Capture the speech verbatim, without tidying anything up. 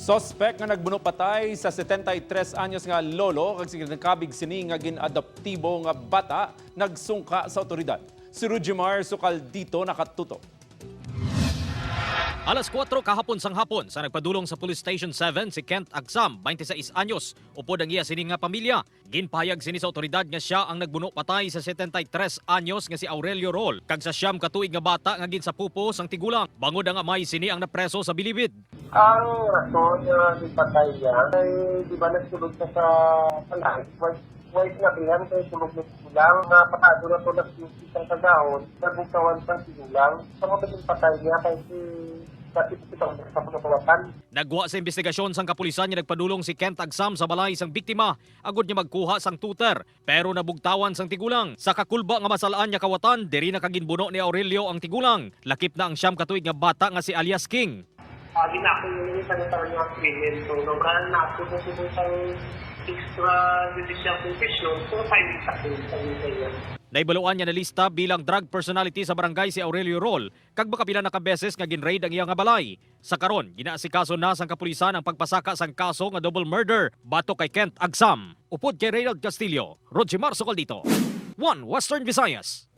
Suspek nga nagbuno patay sa setenta y tres anyos nga lolo kag sa ginakabig sini nga gin-adoptibo nga bata nagsungka sa awtoridad. Si Rujimar Sukaldito nakatutok. Alas kuwatro kahapon sang hapon sa nagpadulong sa Police Station seven si Kent Agsam, twenty-six anyos, upod ang iya sini nga pamilya. Ginpahayag sini sa awtoridad nga sia ang nagbuno patay sa setenta y tres anyos nga si Aurelio Rol kag sa siyam ka tuig nga bata nga ginsapupo sang tigulang, bangod ang amay sini ang napreso sa bilibid. Ang rason nga gipatay niya kay di ba nagsulod siya sa balay. Wife, wife na bilang kay sulod na tigulang. Napatado na to nag-duty sa kagahon, nagbukawan sa tigulang. Sa mga patay niya kay si dati po kitang sa pagkakawatan. Nagwa sa investigasyon sang kapulisan nga nagpadulong si Kent Agsam sa balay sang biktima agod niya magkuha sang tuter, pero nabugtawan sang tigulang. Sa kakulba nga masal-an niya kawatan, diri na kaginbuno ni Aurelio ang tigulang, lakip na ang siyam ka tuig nga bata nga si alias King. Agi na ako yung isa na talaga ang krimen. So, nabrahan na ako sa subong sang extra judicial confession kung five weeks ako sa niya. Naibaluan nga nalista bilang drug personality sa barangay si Aurelio Rol, kag makapila na ka beses nga ginraid ang iya nga balay. Sa karon, ginaasikaso na sang kapulisan ang pagpasaka sang kaso nga double murder batok kay Kent Agsam. Upod kay Reynald Castillo, Rojimar Sokol dito, One Western Visayas.